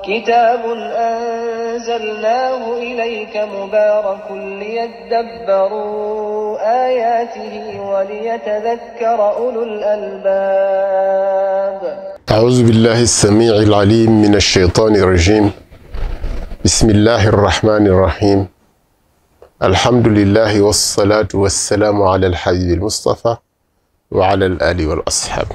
كتاب أنزلناه إليك مبارك ليدبروا آياته وليتذكر أولو الألباب. أعوذ بالله السميع العليم من الشيطان الرجيم. بسم الله الرحمن الرحيم. الحمد لله والصلاة والسلام على الحبيب المصطفى وعلى الآل والأصحاب.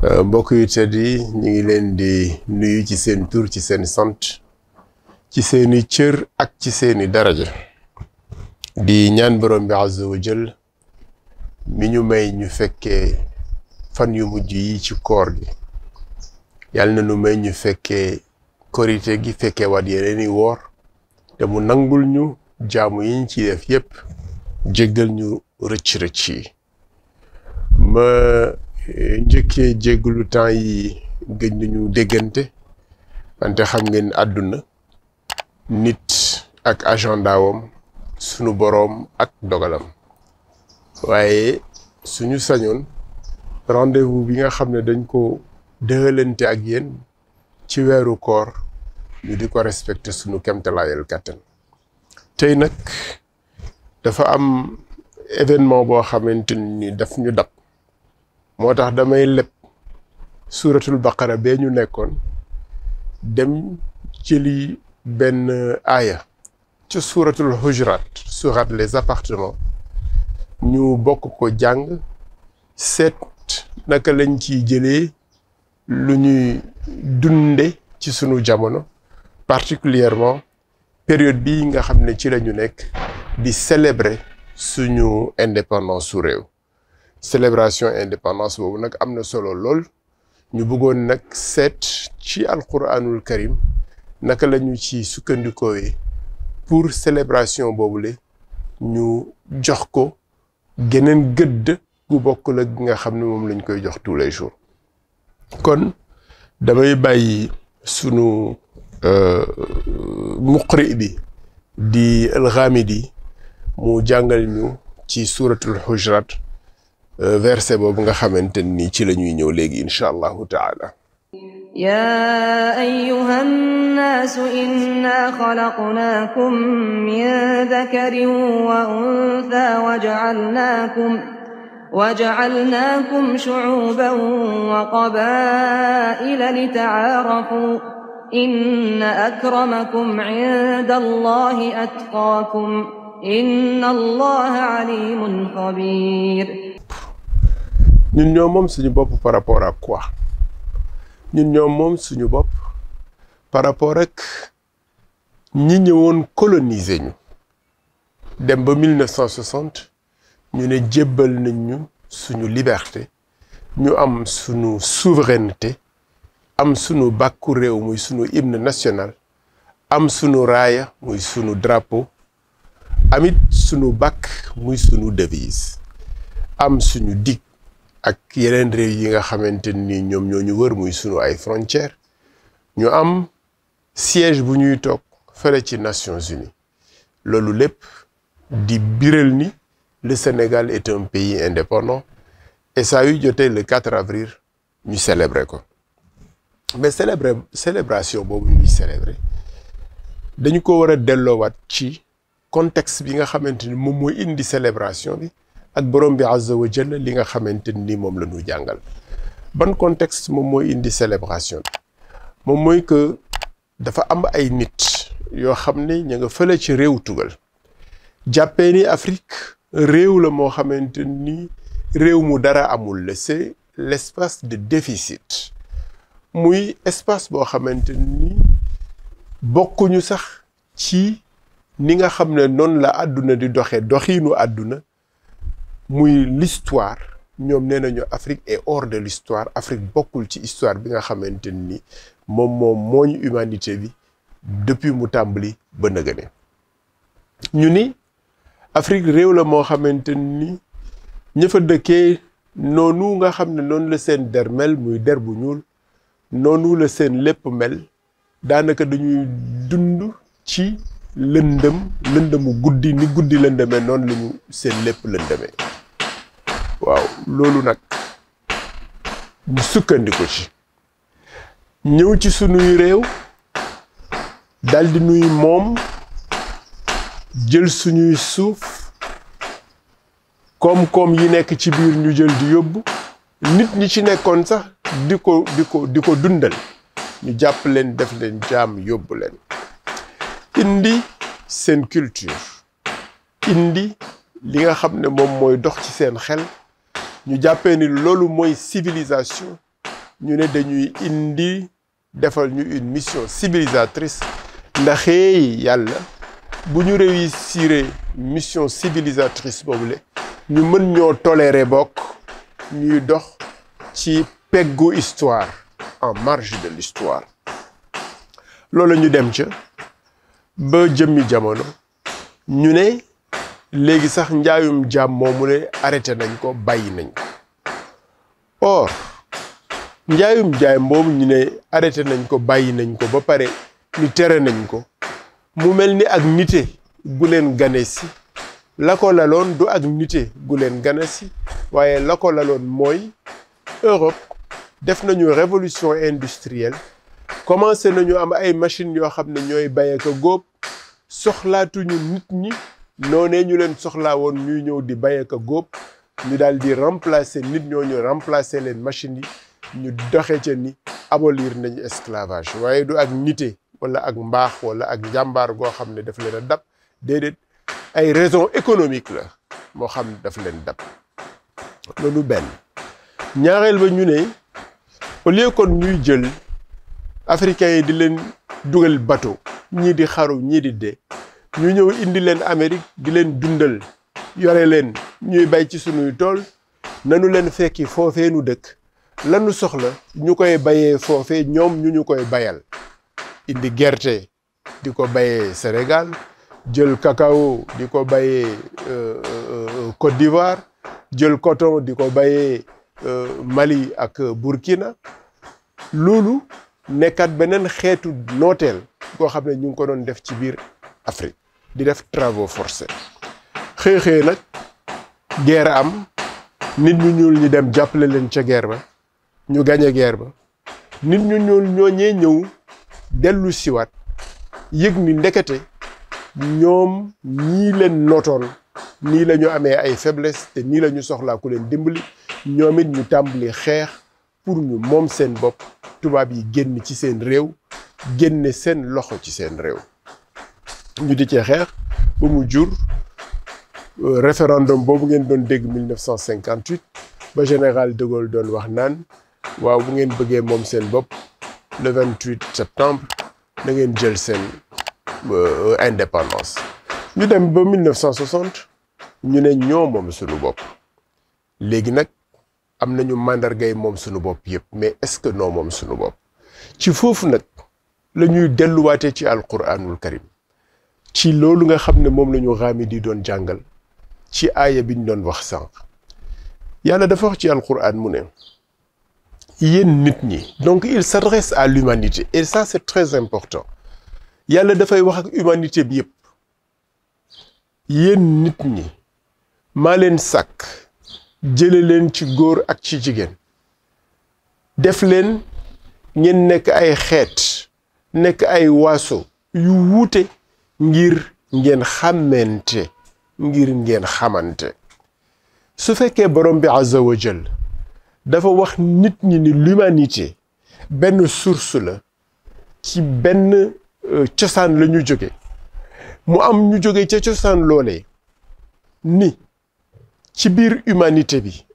mbokk yu tedd yi ñu ngi leen di nuyu ci seen tur ci seen sant ci seeni cër ak ci seeni daraja di ñaan borom bi azza wa jall mi ñu may ñu fekkee fan yu mujj yi ci koor gi yàlla na nu may ñu fekkee korite gi fekkee waat yeneeni woor te mu nangul ñu jaamu yiñ ci def yépp jéggal ñu rëcc-rëcc yi ma njëkkee jéggulu temps yi gëj nañu déggante wante xam ngeen àdduna nit ak agenda wam sunu boroom ak dogalam waaye suñu sañoon rendez-vous bi nga xam ne dañ ko dëxalante ak yéen ci weeru koor ñu di ko respecté sunu kemtalaayal kàttan tey nag dafa am événement boo xamante ni daf ñu dab moo tax damay leb suuratul baqara bee ñu nekkoon dem jëli benn aaya ci suuratul hujurat surat les appartements ñu bokk ko jàng seet naka lañ ciy jëlee lu ñuy dunde ci sunu jamono particulièrement période bi nga xam ne ci la ñu nekk di célébrer suñu indépendance su réew. célébration indépendance boobu nag am na solo lool ñu bëggoon nag seet ci alquranul karim naka la ñu ci sukkandikoowee pour célébration boobule ñu jox ko geneen gëdd gu bokk la gi nga xam ne moom lañ koy jox tous les jours kon damay bàyyi sunu muqri bi di al-Ghamidi mu jàngal ñu ci suratul hujurat verset boobu nga xamante ni ci la ñuy ñëw léegi incha allahu taala. يا أيها الناس إنا خلقناكم من ذكر وأنثى وجعلناكم شعوبا وقبائل لتعارفوا إن أكرمكم عند الله أتقاكم إن الله عليم خبير. ñun ñoo moom suñu bopp par rapport à quoi ñun ñoo moom suñu bopp par rapport ak ñi ñëwoon coloniser ñu dem ba 1960 ñu ne jébbal nañ ñu suñu liberté ñu am suñu souveraineté am suñu bàkku réew muy suñu hymne national am suñu raaya muy suñu drapeau amit suñu bàkk muy suñu devise am suñu dig ak yeneen réew yi nga xamante ni ñoom ñoo ñu wër muy sunu ay frontières ñu am siège bu ñuy toog fële ci Nations Unies loolu lépp di biral ni le Sénégal est un pays indépendant et ça yu jotee le 4 avril ñu célébrer ko mais célébration boobu ñuy célébrer dañu ko war a delloowaat ci contexte bi nga xamante ni moom mooy indi célébration bi ak borom bi azza wa jalla li nga xamante ni moom la ñu jàngal ban contexte moom mooy indi célébration bi moom mooy que dafa am ay nit yoo xam ne ña nga fële ci réew tugal jàppee ni Afrique réew la moo xamante ni réew mu dara amul la c'est l'espace de déficit muy espace boo xamante ni bokkuñu sax ci ni nga xam ne noonu la àdduna di doxee doxiinu àdduna muy l'histoire ñoom nee nañu Afrique est hors de l'histoire Afrique bokkul ci histoire bi nga xamante ni moom mooñ humanité bi depuis mu tàmbali ba nëgëne ñu ni Afrique réew la moo xamante ni ña fa dëkkee noonu nga xam ne noonu la seen der mel muy der bu ñuul noonu la seen lépp mel daanaka dañuy dund ci lëndëmu guddi ni guddi lëndëmee noonu la ñu seen lépp lëndëmee waaw loolu nag ñu sukkandiku ci ñëw ci sunuy réew daldi nuy moom jël suñuy suuf koom-koom yi nekk ci biir ñu jël di yóbbu nit ñi ci nekkoon sax di ko dundal ñu jàpp leen def leen jaam yóbbu leen indi seen culture indi li nga xam ne moom mooy dox ci seen xel ñu jàppee ni loolu mooy civilisation ñu ne dañuy indi defal ñu une mission civilisatrice ndaxee yàlla bu ñu réussir mission civilisatrice boobule ñu mën ñoo tolérer bokk ñuy dox ci peggu histoire en marge de l'histoire loolu ñu dem ca ba jëmmi jamono ñu ne léegi sax njaayum jaam moomu ne arrêté nañ ko bàyyi nañ ko or njaayum jaay boobu ñu ne arrêté nañ ko bàyyi nañ ko ba pare ni tere nañ ko mu mel ni ak nite gu leen gane si la ko laloon du ak nite gu leen gane si waaye la ko laloon mooy Europe def nañu révolution industrielle commencé nañu am ay machines yoo xam ne ñooy bay ak a góob soxlaatuñu nit ñi noonee ñu leen soxlaa woon ñuy ñëw di bay ak a góob ñu daal di remplacer nit ñooñu remplacer leen machines yi ñu doxe ca ni abolir nañu esclavage waaye du ak nite wala ak mbaax wala ak njàmbaar goo xam ne daf leen a dab déedéet ay raisons économiques la moo xam ne daf leen dab loolu benn ñaareel ba ñu ne au lieu kon ñuy jël africains yi di leen dugal bateau ñii di xaru ñii di dee ñu ñëw indi leen Amérique di leen dundal yore leen ñuy bay ci sunuy tool nanu leen fekki foofee nu dëkk lanu soxla ñu koy bayee foofee ñoom ñu koy bayal indi gerte di ko bayee Sénégal jël cacao di ko bayee Côte d'Ivoire jël coton di ko bayee Mali ak Burkina loolu nekkat beneen xeetu nooteel koo xam ne ñu ngi ko doon def ci biir Afrique di def travaux forcés xëy nag guerre am nit ñu ñuul ñi dem jàppale leen ca guerre ba ñu gañe guerre ba nit ñu ñuul ñooñee ñëw dellu siwaat yëg ni ndekete ñoom ñii leen nootoon nii la ñu amee ay faiblesse te nii la ñu soxlaa ku leen dimbali ñoom it ñu tàmbali xeex pour ñu moom seen bopp tubaab yi génn ci seen réew génne seen loxo ci seen réew ñu di cee xeex ba mu jur référendum boobu ngeen doon dégg 1958 ba général de Gaulle doon wax naan waaw bu ngeen bëggee moom seen bopp le 28 septembre da ngeen jël seen indépendance ñu dem ba 1960 ñu ne ñoo moom suñu bopp léegi nag am nañu màndargay moom suñu bopp yëpp mais est-ce que noo moom suñu bopp ci foofu nag la ñuy delluwaatee ci alquranul karim ci loolu nga xam ne moom la ñu xaami di doon jàngal ci aaya bi ñu doon wax sànq yàlla dafa wax ci alquran mu ne yéen nit ñi donc il s'adresse à l'humanité et ça c'est très important yàlla dafay wax ak humanité bi yëpp yéen nit ñi maa leen sàkk jële leen ci góor ak ci jigéen def leen ngeen nekk ay xeet nekk ay waaso yu wuute ngir ngeen xàmmente ngir ngeen xamante su fekkee borom bi azza wa jal dafa wax nit ñi ni l'humanité benn source la ci benn cosaan la ñu jóge mu am ñu jóge ca cosaan loolee ni ci biir humanité bi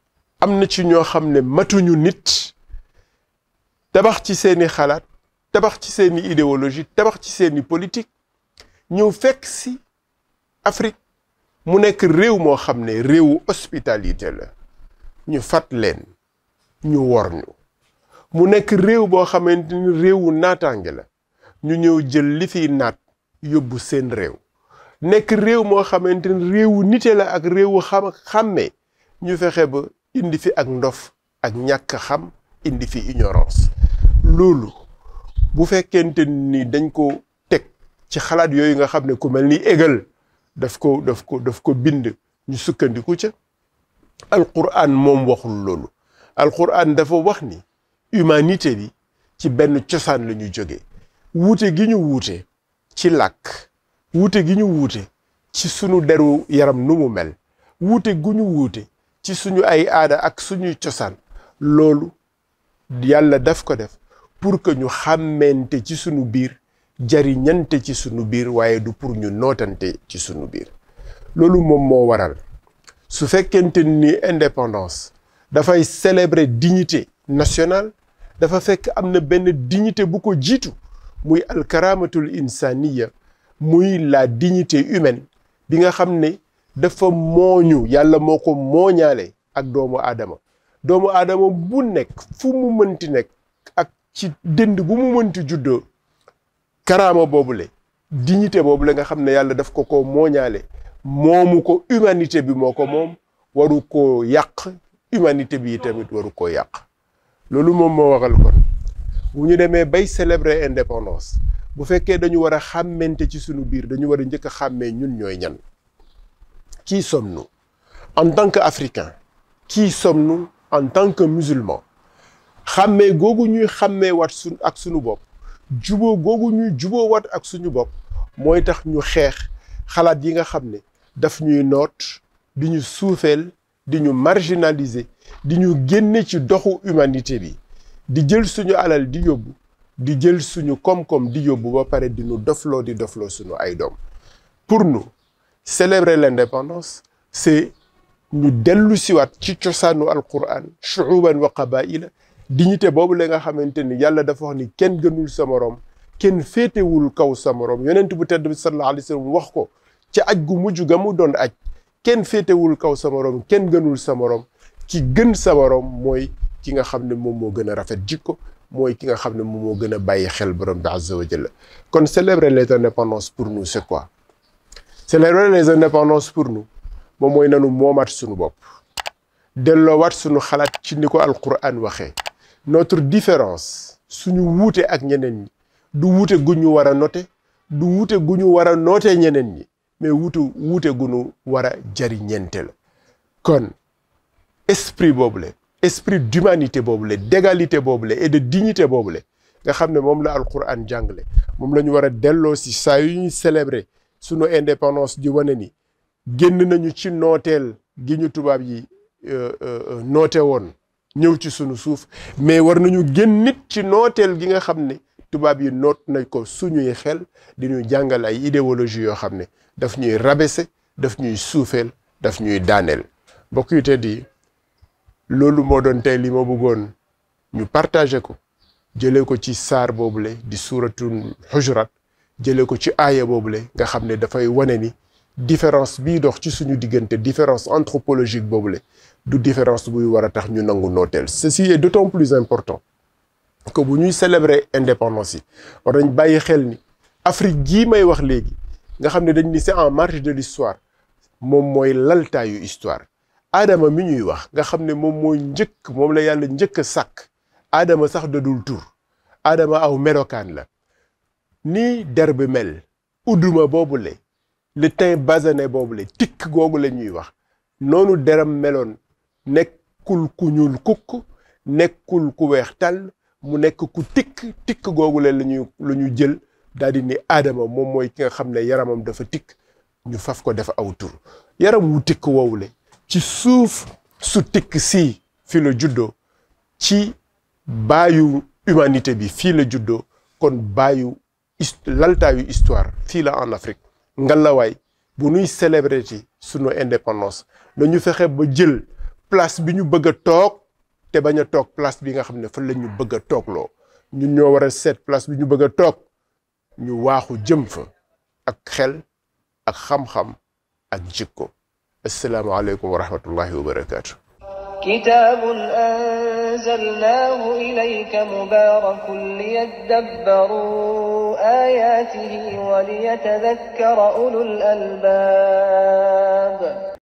am na ci ñoo xam ne matuñu nit tabax ci seeni xalaat tabax ci seeni idéologie tabax ci seeni politique ñëw fekk si Afrique mu nekk réew moo xam ne réewu hospitalité la ñu fat leen ñu wor ñu mu nekk réew boo xamante ni réewu naataange la ñu ñëw jël li fiy naat yóbbu seen réew nekk réew moo xamante ni réewu nite la ak réewu xàmmee ñu fexe ba indi fi ak ndof ak ñàkk xam indi fi ignorance loolu bu fekkente ni dañ ko teg ci xalaat yooyu nga xam ne ku mel ni Hegel daf ko bind ñu sukkandiku ca alquran moom waxul loolu alquran dafa wax ni humanité bi ci benn cosaan la ñu jóge wuute gi ñu wuute ci làkk wuute gi ñu wuute ci sunu deru yaram nu mu mel wuute gu ñu wuute ci suñu ay aada ak suñuy cosaan loolu yàlla daf ko def pour que ñu xàmmente ci sunu biir jariñante ci sunu biir waaye du pour ñu nootante ci sunu biir loolu moom moo waral su fekkente ni indépendance dafay célébrer dignité nationale dafa fekk am na benn dignité bu ko jiitu muy alkaramatul insaniya muy la dignité humaine bi nga xam ne dafa mooñu yàlla moo ko mooñaale ak doomu aadama bu nekk fu mu mënti nekk ak ci dënd bu mu mënti juddoo karaama boobule dignité boobule nga xam ne yàlla daf ko mooñaale moomu ko humanité bi moo ko moom waru koo yàq humanité bi tamit waru koo yàq loolu moom moo waral kon bu ñu demee bay célébrer indépendance bu fekkee dañu war a xàmmente ci sunu biir dañu war a njëkk a xàmmee ñun ñooy ñan qui sommes-nous en tant qu'Africains qui sommes-nous en tant que musulmans xàmmee googu ñuy xàmmee wat ak sunu bopp juboo googu ñuy juboo wat ak suñu bopp mooy tax ñu xeex xalaat yi nga xam ne daf ñuy noot di ñu suufeel di ñu marginaliser di ñu génne ci doxu humanité bi di jël suñu alal di yóbbu di jël suñu koom-koom di yóbbu ba pare di ñu dofloo suñu ay doom pour nous célébrer l'indépendance c'est ñu dellu siwaat ci cosaanu alquran shu'uban wa qabaila dignité boobu la nga xamante ni yàlla dafa wax ni kenn gënul sa morom kenn féetewul kaw sa morom yonent bu tedd bi sallallahu alayhi wa sallam wax ko ci aj gu mujj ga mu doon aj kenn féetewul kaw sa morom kenn gënul sa morom ki gën sa morom mooy ki nga xam ne moom moo gën a rafet jikko mooy ki nga xam ne moom moo gën a bàyyi xel borom bi azza wa jalla kon célébrer les indépendances pour nous c'est quoi célébrer les indépendances pour nous moom mooy nanu moomaat suñu bopp delloowaat suñu xalaat ci ni ko alquran waxee notre différence suñu wuute ak ñeneen ñi du wuute gu ñu war a noter du wuute gu ñu war a nootee ñeneen ñi mais wuute gu ñu war a jariñente la kon esprit boobule esprit d'humanité boobule d'égalité boobule et de dignité boobule nga xam ne moom la alquran jàngale moom la ñu war a delloo si saa yu ñuy célébrer sunu indépendance di wane ni génn nañu ci nooteel gi ñu tubaab yi noote woon ñëw ci sunu suuf mais war nañu génn nit ci nooteel gi nga xam ne tubaab yi noot nañ ko suñuy xel di ñu jàngal ay idéologie yoo xam ne daf ñuy rabaisser daf ñuy suufeel daf ñuy daaneel mbokk yu tedd yi loolu moo doon tey li ma bëggoon ñu partager ko jëlee ko ci saar boobule di suuratul Hujurat jëlee ko ci aaya boobule nga xam ne dafay wane ni différence bii dox ci suñu diggante différence anthropologique boobule du différence buy war a tax ñu nangu nooteel ceci est d'autant plus important que bu ñuy célébrer indépendance yi war nañ bàyyi xel ni Afrique gii may wax léegi nga xam ne dañ ni c'est en marge de l'histoire moom mooy laltaayu histoire aadama mi ñuy wax nga xam ne moom mooy njëkk moom la yàlla njëkk a sàkk aadama sax dadul tur aadama aw melokaan la ni der bi mel udduma boobule le teint basané boobule tikk googu la ñuy wax noonu deram meloon nekkul ku ñuul kukk nekkul ku weex tàll mu nekk ku tikk googu la ñu jël daal di ni aadama moom mooy ki nga xam ne yaramam dafa tikk ñu faf ko def aw tur yaram wu tikk woowule ci suuf su tikk si fii la juddoo ci baayu humanité bi fii la juddoo kon baayu laltaayu histoire fii la en Afrique ngalawaay bu nuy célébrer ci sunu indépendance nañu fexe ba jël place bi ñu bëgg a toog te bañ a toog place bi nga xam ne fa la ñu bëgg a toogloo ñun ñoo war a seet place bi ñu bëgg a toog ñu waaxu jëm fa ak xel ak xam-xam ak jikko assalaamu aleykum wa rahmatullahi wa barakaatu كتاب أنزلناه إليك مبارك ليدبروا آياته وليتذكر أولو الألباب